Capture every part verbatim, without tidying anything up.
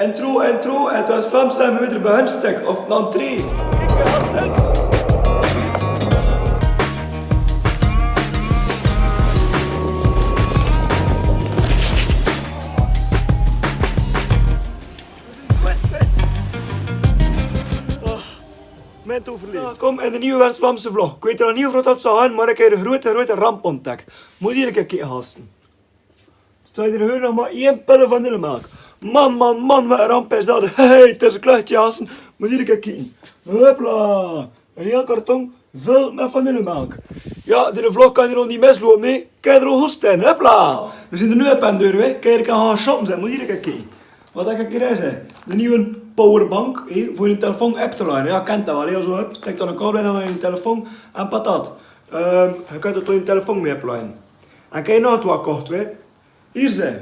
Intro, intro, 't Wes-Vlaams same mit de Behunstek of dan drie. Mijn toeverleer. Ja, kom, en de nieuwe Wes-Vlaamse vlog. Ik weet nog niet of dat zal gaan, maar ik heb de grote, grote ramp ontdekt. Moet hier een keer kijken, gasten. Staot d'r hie nog mer ein pelle vanillemelk. Man, man, man, wat 'n ramp is dat. Hey, 't is 'n kluchtje, gasten. Moet hier kieke. Hopla. 'n Hiel karton völ mit vanillemelk. Ja, de vlog kan hie al neet misloupe, nae. Kiek d'r al, hoes dan. Hopla. Veer zien d'r noe op en deur, hè. Kiek, d'r kan gaon shoppe zeen. Moet hier kieke. Wat ik hie kries, hè. De nieuwe powerbank, hè, veur de telefoon op te laden. Ja, kent dat waal, hè. Zoe, hup, steks d'r 'n kabel in en dan in de telefoon en patat. Ehm, dan kins d'r toch in de telefoon mit opladen. En kiek nog wat ik kocht, hè. Hier, zeen.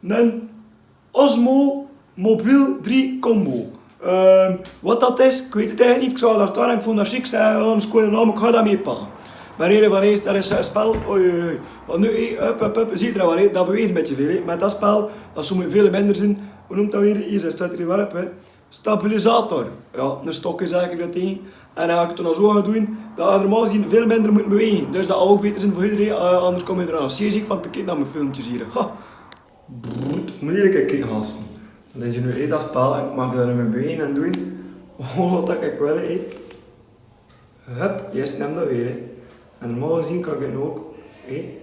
'n Osmo Mobile drie Combo. Ehm, wat dat is, ik weet 't eigelik neet. Ik zag dao straks van, dao sjiek ze, eh, 'n sjoene naam, ik gaon dao mit palle. Maar in eder geval, dat is 'n spel. Oei, oei, oei. Want noe, eh, hup, hup, hup, zeet d'r waal, hè, dat beweegt 'n bietje väöl, hè. Maar dat spel, dat zou mit väöl minder zien. Wie neump dat weer? Hier, zeen, staot d'r waal op, hè. Stabilisator. Ja, 'ne stok is eigelik dat ding. En hae kan 't dan zoe gaon doon dat d'r normaal gezeen väöl minder mót bewege. Dus dat zou ouch baeter zien veur ederein, eh, anders kómme d'r dan zeeziek van te kieke nao mien filmkes hie. Ha. Brrrt, moet hier kieke, gasten. Dan is noe 't spel en ik maag d'r neet mit bewege en doon. Oh, wat ik wil, hè. Hup, yes, neump dat weer, hè. En normaal gezeen kan ik 't noe ouch, hè.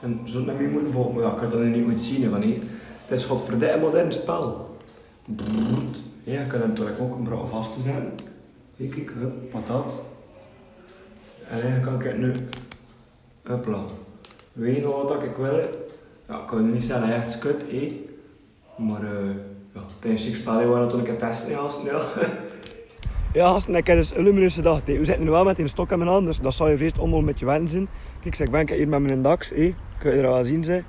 En zoe neet mier mót volge, maar ja, ik kan 't dan neet good zien, hè, van neet. 't Is godverdomme 'n modern spel. Brrrt. Ja, ik kan 'm toch ouch gebroeke vas te zeen. Kiek, kiek, hup, patat. En eigelik kan ik 't noe, hopla. Wee noe wat ik wil, hè. Ja, ik kan neet zeen dat 't ech schut, hè. Maar, eh, ja, 't is 'n sjiek spel, hè, wie dat dan kan testen, hè, gasten, ja. Ja, gasten, ik heb dus 'n lumineuze dag, hè. Wie zit noe waal mit 'ne stok in mien hand, dus dat zal hie vast allemaol 'n bietje wennen zien. Kiek, ik bin hie mit mien daks, hè. Kóns d'r waal zien, zeen.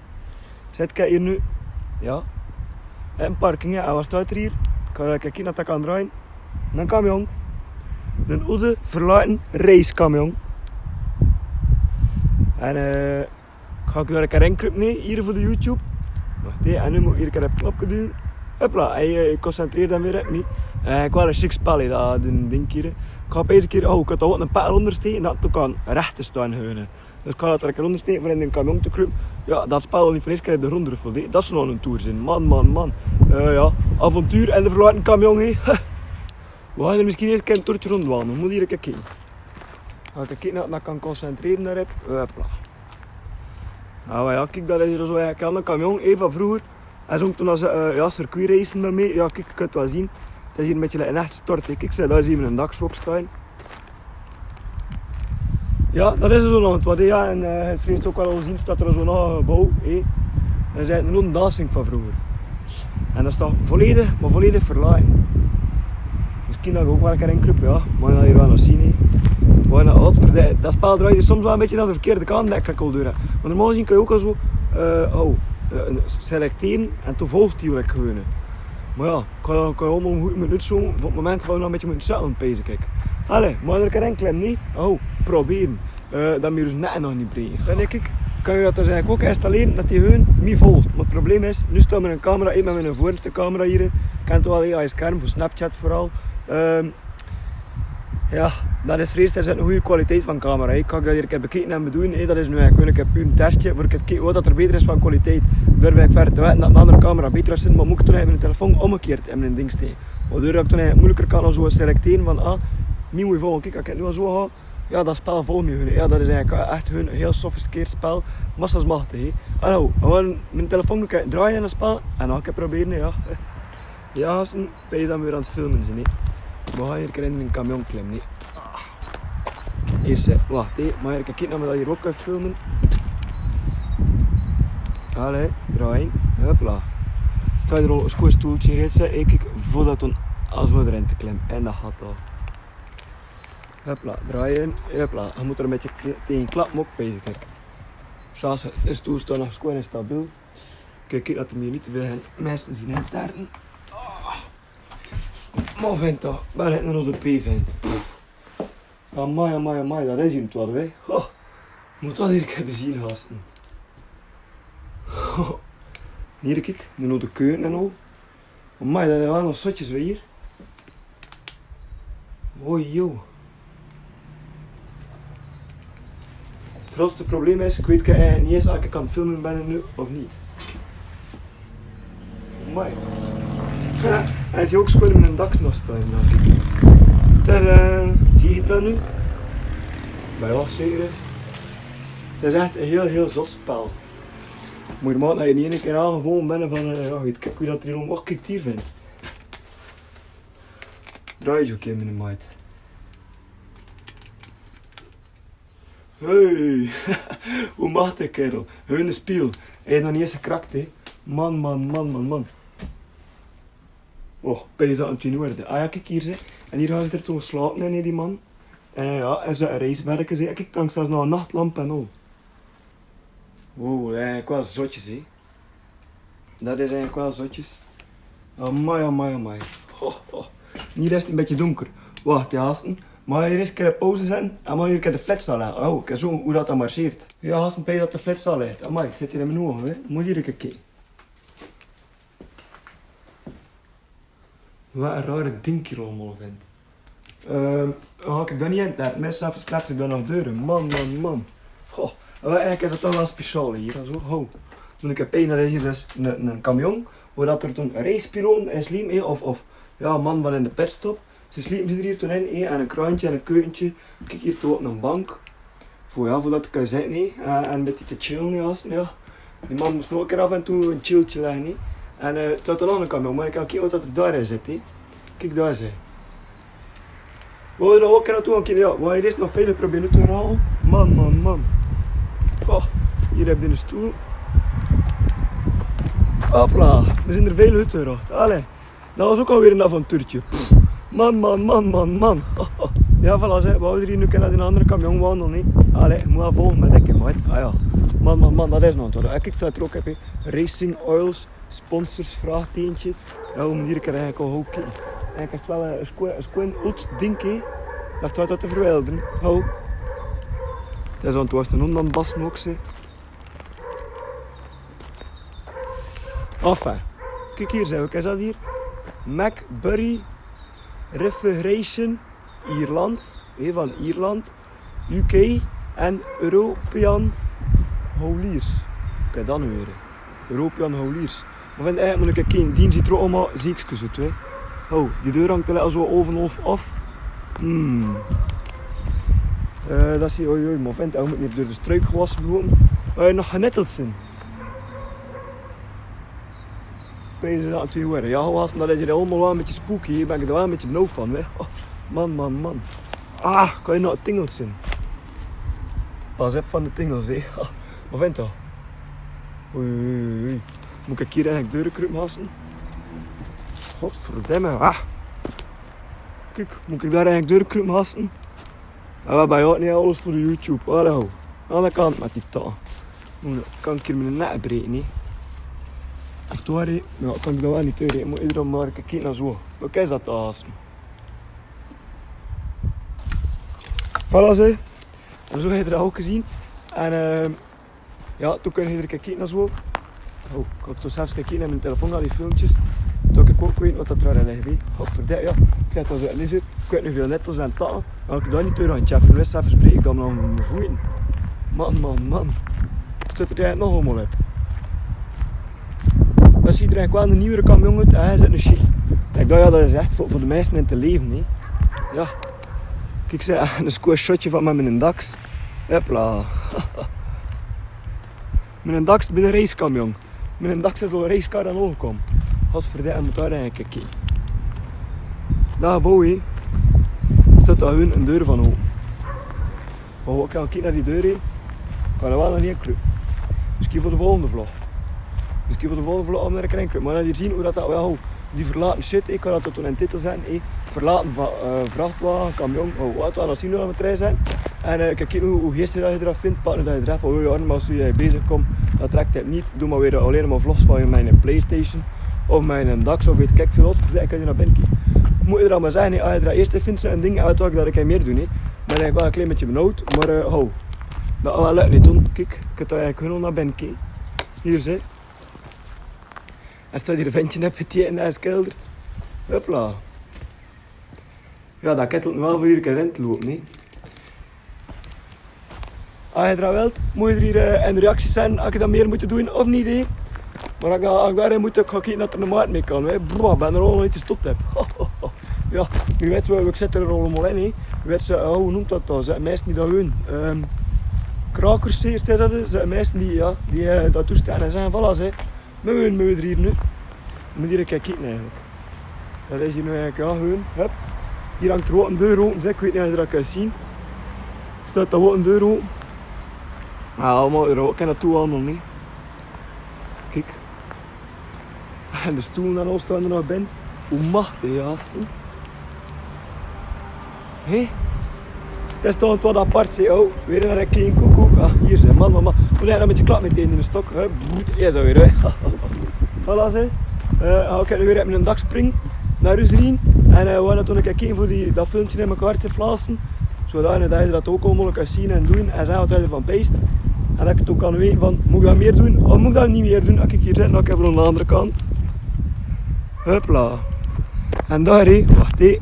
Zit ik hie noe? Ja. 'Ne parking, ja, en wat staot d'r hie? Kan ik kieke of ik kan draaie? 'Ne camion. 'Ne oede, verlaten racecamion. En, eh, gaon ik dao 'ne kier in kruupe, nae, hie veur de YouTube. Wacht, hè, en noe mót ik hie 'ne kier op knopke doon. Hopla, en, eh, ik concentreer dan weer op mich. Eh, ik wil 'n sjiek spel, hè, dat ding, ding hie. Ik gaon op ene kier, oh, ik kan toch ouch 'ne paal óngerste, en dat ik kan rech staon, hè. Dus ik gaon dat 'ne kier óngerste, veur in de camion te kruupe. Ja, dat spel wil neet van ene kier op de grond ruffele, hè. Dat zou noe 'ne toer zien. Man, man, man. Eh, ja, avontuur en de verlaten camion, hè. We gaon d'r misschien ins 'ne kier 'n toertje rondwandele. Mót hie kieke. Gaon ik kieke of ik mich kan concentrere dao-op. Hopla. Ah, maar ja, kiek, dat is hie zoe, ja, 'ne camion, hè, van vreuger. Hae zong toen as, eh, ja, circuitrace mit mich. Ja, kiek, ge kónt 't waal zien. 't Is hie 'n bietje like 'n echte stort, hè. Kiek, zeen, dao zien we 'nen daks ouch staon. Ja, dat is zoe nog wat, hè. Ja, en, eh, 't is ouch waal al zien dat d'r zoe nog, eh, bouw, hè. En dat is 'n ronddansing van vreuger. En dat is toch volledig, maar volledig verlaten. Misschien dat ik ouch waal 'ne kier in kruup, ja. Maar dat hie waal nog zien, hè. Maar nou, wat veur de, dat spel draait soms waal 'n bietje nao de verkeerde kant, dat kan ik al deur. Want normaal gezeen kan je ouch al zoe, eh, oh, eh, selecteren en toen volgt die waal gewoon, hè. Maar ja, kan, kan je allemaol good mit nut zoe, veur 't moment gaon we nog 'n bietje mótte sjekke, pijs ik. Allee, maar d'r kan 'ne kier in klemme, nae? Oh, probere. Eh, dat mier dus net nog neet breng. Dan dink ik, kan ik dat dus eigelik ouch installere, dat die gewoon mich volgt. Maar 't probleem is, noe staot d'r 'n camera, ich mit mien voorste camera hie. Kent ge waal, hè, scherm veur Snapchat veural. Ehm, ja, dat is veur 't eerst, d'r zit 'n gooj kwaliteit van camera, hè. Ik kan dat hie 'ne kier bekieke en bedoeën, hè. Dat is noe eigelik gewoon 'ne kier puur 'n testje, veur te kieke wat dat d'r baeter is van kwaliteit. Dao bön ik verder te weite dat 'n anger camera baeter is, maar mót ik toen mit mien telefoon ómgekeerd in mien ding staon. Waardoor dat ik toen eigelik meujelieker kan al zoe selecteren van, ah, neet moei volge, kiek, ik kan 't noe al zoe gaon. Ja, dat spel volgt mich gewoon. Ja, dat is eigelik ech gewoon 'n hiel sophisticeerd spel. Massas machtig, hè. Hallo, gewoon mien telefoon 'ne kier draaie in dat spel. En dan 'ne kier probere, ja. Ja, gasten, we zien dan weer aan 't filme, hè. We gaon hie 'ne kier in 'nen camion klemme, hè. Hie, eh, wacht, hè. Maar hie, kiek, kiek noe, me dat hie ouch kan filme. Allee, draaie. Hopla. Staot d'r al 'n sjoen stoeltje hie, hè. Kiek, veur dat dan as we d'r in te klemme. En dat geit al. Hopla, draaie. Hopla, hae mót d'r 'n bietje k-, taenge klap, maar ouch bezig, kiek. Sjaanse is toestand nog sjoen en stabiel. Kiek, kiek dat d'r mich neet weer hen, mesten zien hen tarten. Oh. Maar vent toch, waal 'nen rode P, vent. Pff. Amai, amai, amai, dat is 'n toer, hè. Ho. Mót dat hie 'ne kier bezeen, gasten. Ho. Hie, kiek, 'ne rode keuken en al. Amai, dat is waal nog zotjes weer hier. Oei, joh. Het grootste probleem is, ik weet eigenlijk niet eens of ik kan filmen ben nu of niet. Amai. Ja, en het is ook schoon in mijn dak nog staan, dan kiek. Tada! Zie je het dan nu? Bij ons zeker. Het is echt een heel, heel zot spel. Moei, maar dat je niet in één keer aangevallen bent van, eh, ja, weet ik wie dat hier om-, och, kiek hier, vent. Draai je ook in, maat. Hey, hoe mag de kerel? Hun de spiegel. Hij is nog niet eens gekrakt, hè. Man, man, man, man, man. Oh, bij je zat natuurlijk weer. Ah ja, kiek hier, zeg. En hier gaan ze er toen slapen, hè, die man. Eh, ja, en ze reizen werken, zeg. Kiek, dan staat ze nog een nachtlamp en al. Wow, dat is eigenlijk wel zotjes, hè. Dat is eigenlijk wel zotjes. Amai, amai, amai. Ho, ho. Hier is het een beetje donker. Wacht, ja, gasten. Mag ik hier eens een keer pauze zetten? En mag ik hier een keer de flits aanleggen? Oh, ik heb zo hoe dat dan marcheert. Ja, gasten, bij dat de flits aanleggen. Amai, ik zit hier in mijn ogen, hè. Moet hier een keer kijken. Wat een rare ding hier allemaal, vent. Ehm, oh, ik heb dat niet in, dat mes zelf plaats ik dan nog deuren. Man, man, man. Goh, maar eigenlijk is dat toch wel speciaal hier, zo. Ho. Toen ik heb pijn, dat is hier dus een, een camion, waar dat er toen een reispion is, slim, hè, of, of, ja, man van in de petstop. Ze sliepen ze hier toen in, hè, aan een krantje en een keukentje. Kiek hier toch op een bank. Veur, ja, veur dat te zitten, hè. Eh, en met die te chillen, hè, as, ja. Die man moest nog een keer af en toe een chilltje leggen, hè. En, eh, er staat er nog een camion, maar ik kan kijken wat dat er daar in zit, hè. Kiek daar, zeg. We willen ook naar toe gaan kijken, ja. Maar er is nog veel proberen te halen. Man, man, man. Oh, hier heb je een stoel. Hopla, er zijn er veel hutten, hoor. Allee. Dat was ook alweer een avontuurtje. Pff. Man, man, man, man, man. Ja, voilà, zeg. We houden hier nu naar een andere camion wandelen, hè. Allee, moet wel volgen met dikke, maat. Ah ja. Man, man, man, dat is nog wat. Kijk, staat er ook, heb je Racing Oils, sponsors, vraagtekentje. Ja, hoe moet hier eigenlijk al ook? En ik heb wel een squen, een squen oet, denk ik. Dat staat dat te verwijden. Oh. Dat is aan het wachten, dan bas nog, zeg. Enfin, kiek hier, zeg, wat is dat hier? McBurry Refrigeration, Ierland, hè, van Ierland, U K en European Houliers. Kijk dan weer. European Houliers. Maar vent, eh, moet ik kijken, die ziet er allemaal ziekjes uit, hè. Oh, die deur hangt er al zo oven of af. Hmm. Eh, dat is, oei, oei, maar vent, hij moet niet door de struik gewassen worden. Eh, nog genetteld zijn. Prijzen dat natuurlijk weer. Ja, hoe was het? Dat is hier allemaal wel een beetje spooky. Hier ben ik er wel een beetje benauwd van, hè. Oh, man, man, man. Ah, kan je nog tingels zien? Pas op van de tingels, hè. Oh, wat vindt dat? Oei, oei, oei. Moet ik hier eigenlijk doorkruipen, gasten? Godverdomme, ah. Kijk, moet ik daar eigenlijk doorkruipen, gasten? Ja, we hebben ook niet alles voor de YouTube. Hallo. Aan de kant met die taal. Moet ik, kan ik hier mijn nek breken, hè? Of toch, hè? Ja, kan ik dat wel niet, hè? Ik moet iedereen maar kijken naar zo. Oké, is dat, gasten? Voilà, zeg. En zo heb je dat ook gezien. En, eh, ja, toen kun je iedere keer kijken naar zo. Oh, ik kan toch zelfs kijken naar mijn telefoon, naar die filmpjes. Toen ik ook weet wat dat er aan ligt, hè. Godverdomme, ja. Ik zet dat zo in, is het. Ik weet niet hoeveel net al zijn taal. Maar ik doe niet deur aan het schaffen. Wist zelfs breek ik dan aan mijn voeten. Man, man, man. Ik zet er eigenlijk nog allemaal op. Dat ziet er eigenlijk wel een nieuwere camion uit. Hij zit een shit. Ik dacht, ja, dat is echt voor, voor de meesten in te leven, hè. Ja. Kijk, ze, een squash shotje van mij met een daks. Hopla. Met een daks bij de racecamion. Met een daks is al een racecar aan overkomen. Godverdomme, moet daar eigenlijk kijken. Daar boven staat daar hun een deur van open. Maar we gaan kijken naar die deur, hè. Kan er wel nog niet in kruipen. Misschien voor de volgende vlog. Misschien voor de volgende vlog om naar de kring te kruipen. Maar dan zien hoe dat, dat wel die verlaten shit, ik kan dat tot een titel zijn, hè. Verlaten va-, eh, vrachtwagen, camion, oh, wat we nog zien hoe we trein zijn. En, eh, kijk hoe, hoe gisteren dat je eraf vindt, pak dat je eraf, oh ja, maar als je bezig komt, dat trekt het niet. Doe maar weer alleen maar vlogs van mijn PlayStation of mijn daks of weet ik veel wat, voor de kan je naar binnen kijken. Moet je er allemaal zijn, hè, als je er eerst vindt een ding uit, dat ik meer doen, hè. Dan ben ik wel een klein beetje benauwd, maar, eh, ho. Dat wel leuk niet doen. Kijk, ik heb daar eigenlijk hun naar binnen kijken. Hier, zeg. Ers d'r ventje neppe die en ijskelder. Hupla. Ja, dat ketelt nu waal veur hie kant loupe, neet? As geer dat wèlt, moot geer hie, eh, in de reacties zeen, as ik dat mier mót doon of neet, hè. Mer as ik, as ik dao mót, kan ik neet nao de markt mit kómme, hè. Broa, bön d'r al neet te stot höb. Ja, wie wèt, wie, wie zètte d'r allemaol in, hè. Wie wèt, ze, eh, wie neump dat dao, ze, mesten die dao hun, ehm, krakers, hè, is dat, ze, mesten die, ja, die, eh, dao toestaan en zeen, voilà, ze. Mer wie, mer wie d'r hie nu. Mer d'r hie, kiek, neet eigelik. Dat is hie nu eigelik, ja, hun, hup. Hie hangt d'r waal 'n deur ope, ze, ik weit neet of geer dat kint zeen. Steit d'r waal 'n deur ope. Ah, allemaol, d'r waal kènne toehandel, neet? Kiek. En de stoelen en alles staon d'r nog binne. Hoe mag die, ja, hè? Dat is toch waal apart, zeg. Oh, weer 'n rij, koekoek. Ah, hie, zeg. Man, man, man. Toen hae 'n bietje klap mit die in de stok. Hè, broed, hie zo weer, hè. Voilà, zeg. Eh, oké, nu weer mit 'n dakspring nao us d'r hie. En, eh, we gaon toen 'ne kiek gaeve veur die, dat filmke in mekaar te flasse. Zodat geer dat ouch allemaol kint zeen en doon. En zeen wat geer d'r van peist. En dat ik toen kan weite van, mót ik dat mier doon? Of mót ik dat neet mier doon? Oké, hie zit nog effe aan de andere kant. Hupla. En dao, hè, wach, hè.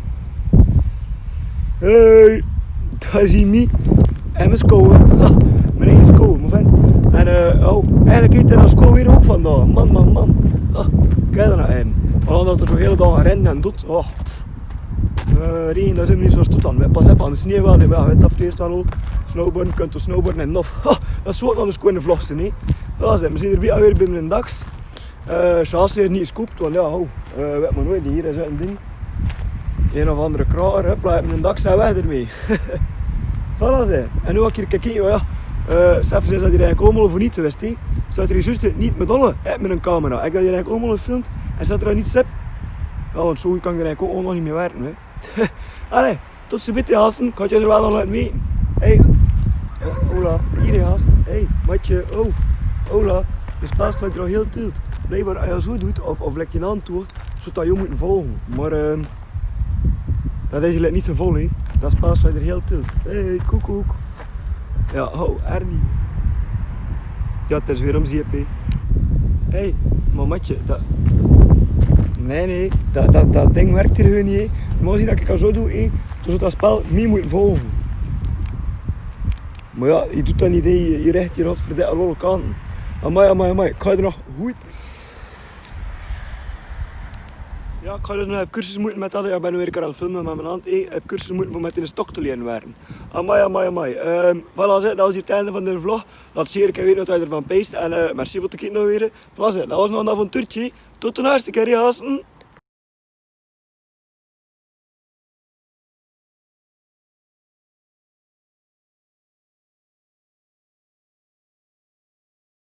Hey, dao is hie. En mien skoe. Ha, mien eige skoe, mien vriend. En, eh, oh, eigelik geit d'r skoe weer ope vandaag. Man, man, man. Ha, kiek d'r nao aan. Al dat d'r zoe'n hiel daag rent en doot. Oh. Eh, regen, dao zeen we neet zo stot aan. Mer pas op, angers neet waal, mer ja, dat is 't ierste waal al. Snowboarden, kint toch snowboarden en nof. Ha, dat is waat angers, gewoon 'ne vlog zeen, hè. Voilà, zeg, we zeen d'r weer, weer bie mien daks. Eh, sjaals, is neet gescoop, want ja, ho, eh, wèt me noeit, hie is 'n ding. Ein of andere kraker, hupla, haet mien daks, weg d'rmee. Voilà, zeg. En noe gaon ik hie kieke, ja. Eh, zelf zag ze dat hie eigelik allemaol veur neet wis, hè. Ze zag d'r zjus neet mit dolle, hè, mit 'n camera. Ik had hie eigelik allemaol gefilmp en ze zag d'r neet sep. Ja, want zo kan ik d'r eigelik ouch nog neet mier werke, hè. Allee, tot ziens, beste gasten. Ik gaon 't hie waal nog laote weite. Hey. Hola, hie, gast. Hey, maedje. Oh, hola. De spaas steit d'r al hiel de tied. Bliekbaar, as se zo doos of, of lekker aan toe, zouws se dat hie mótte volge. Mer, ehm, dat is eigelik neet te volge, hè. Dat spaas steit d'r hiel de tied. Hey, koekoek. Ja, ho, Ernie. Ja, dat is weer óm zeep, hè. Hey, mer maedje, dat, nae, nae, dat, dat, dat ding wirk hie gewoon neet, hè. Mós zeen dat ik 't zo doon, hè. Dus dat spaas, hie mót volge. Mer ja, hie doot dat neet, hè. Hie rij hie rot veur de alle kante. Amai, amai, amai. Ik gaon d'r nog good. Ja, ik gaon dus nog op cursus mótte mit dat, ja, ik bön weer aan 't filme mit mien hand, hè. Op cursus mótte veur mit in de stok te liere werke. Amai, amai, amai. Ehm, voilà, zeg, dat waas hie 't einde van de vlog. Laot zeker weite wat geer d'rvan peest. En, eh, merci veur 't kieke nog weer. Voilà, zeg, dat waas nog 'n avontuurke. Tot de nächste kier, gasten.